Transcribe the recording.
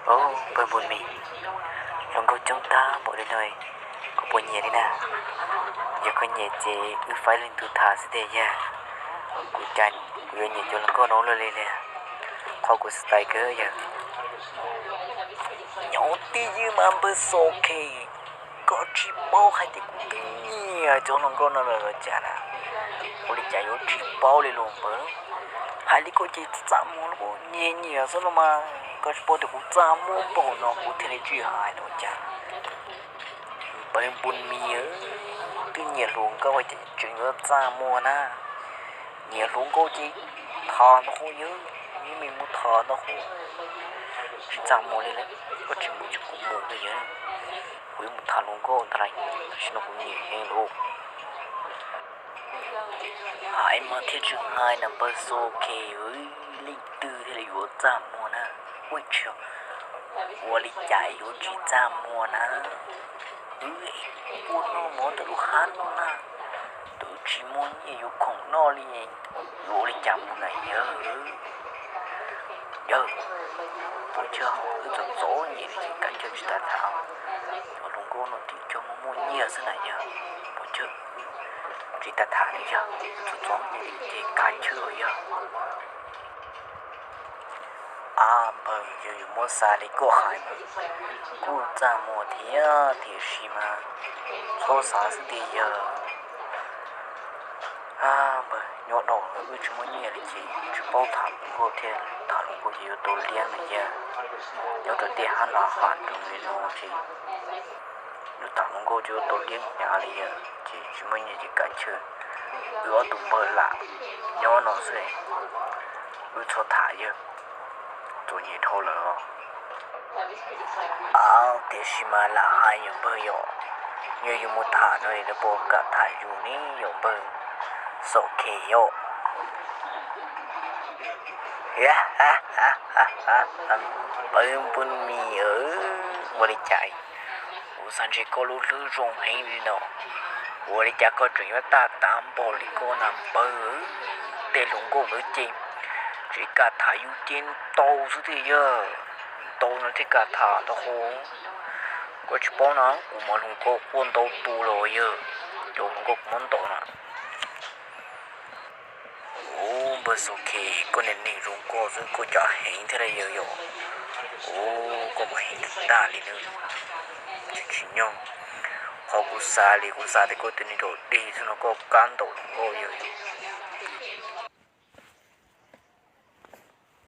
Npawg Npun Mis, hluas nkauj coob tag npaum li no, koj puas nyiam li na? Yog koj nyiam ces wb faib leej twg tham xwb tiag yawg. Kuv cas kuv yuav nyiam cov hluas nkauj no luaj li li. Qhov kuv style kawg yawg. Nyob twj ywm mas npawg Xo Khe, koj tsis paub hais tias kuv twb nyiam cov hluas nkauj no lawm los cas na. Ua li cas yuav tsis paub li los npawg? Hais li koj ces txaj muag los nyiam nyiam xwb no mas, koj tsis paub tias kuv txaj muag npaum no kuv thiaj li tsis hais los cas. Npawg Npun Mis, twb nyiam hluas nkauj ces tseem yuav txaj muag na. Nyiam hluas nkauj ces tham ntau hauv yawg, yeej mus tham ntau hauv. Tsis txaj muag li lawm, koj tsis mus ces kuv mus li yawg. Kuv yuav mus tham hluas nkauj ntag lauj, tam sim no kuv nyiam heev lauj. Hais mas thiaj tsis hais na npawg Xo Khe, leej twg thiaj li yuav txaj muag na? Ua cas, ua li cas yuav tsis txaj muag na? Wb ua noj mov ntawm lub hab no na, twb tsis muaj nyiaj yuav khoom noj li, yuav ua li cas mus na yawg? Yawg, puas chawj, wb txom txom nyem li ces kav chawj tsis tas tham. Cov hluas nkauj no tib co muaj muaj nyiaj xwb na yawg. Puas chawj, tsis tas tham li yawg, txom txom nyem li ces kav chawj yawg. Ab npawg, yog yus muab xav li koj hais mas kuj txaj muag thiab, tiam sis mas txhob xav xwb tiag yawg. Ab npawg, nyob no wb tsis muaj nyiaj li ces tsis paub tham hluas nkauj thiab, tham hluas nkauj ces yuav tau liab na yawg. Nyob rau tej hab no hab nroos li no ces yus tham hluas nkauj ces yuav tau liab hnyav li yawg, ces tsis muaj nyiaj ces kav chawj. Wb ob tug npawg lam nyob no xwb, wb txhob tham yawg, txom nyem dhau lawm os. Ab, tiam sis mas lam hais yom npawg yom, yog yus mus tham no lawv puas kam tham yus ne yom npawg Xo Khe yom? Npawg Npun Mis, ua li cas kuv xav ntshe koj lub hlwb zoo heev li no, ua li cas koj tseem yuav taj tav npaum li koj na npawg? Tej hluas nkauj ntawd ces tsis kam tham yus ces ntau xwb tiag yawg, ntau no thiaj kam tham ntau hauv. Koj tsis paub na, kuv mas hluas nkauj quaj ntau tus los yawg, cov hluas nkauj kuv muab ntaus na. Ub, npawg Xo Khe, koj niag neeg zoo nkauj xwb koj cas heev thiab li yawg yom? Ub, koj mas heev tag tag li na. Tsis tsim nyog, qhov kuv xav li kuv xav tias koj tus neeg raug dig xwb no koj kam ntaus hluas nkauj yawg.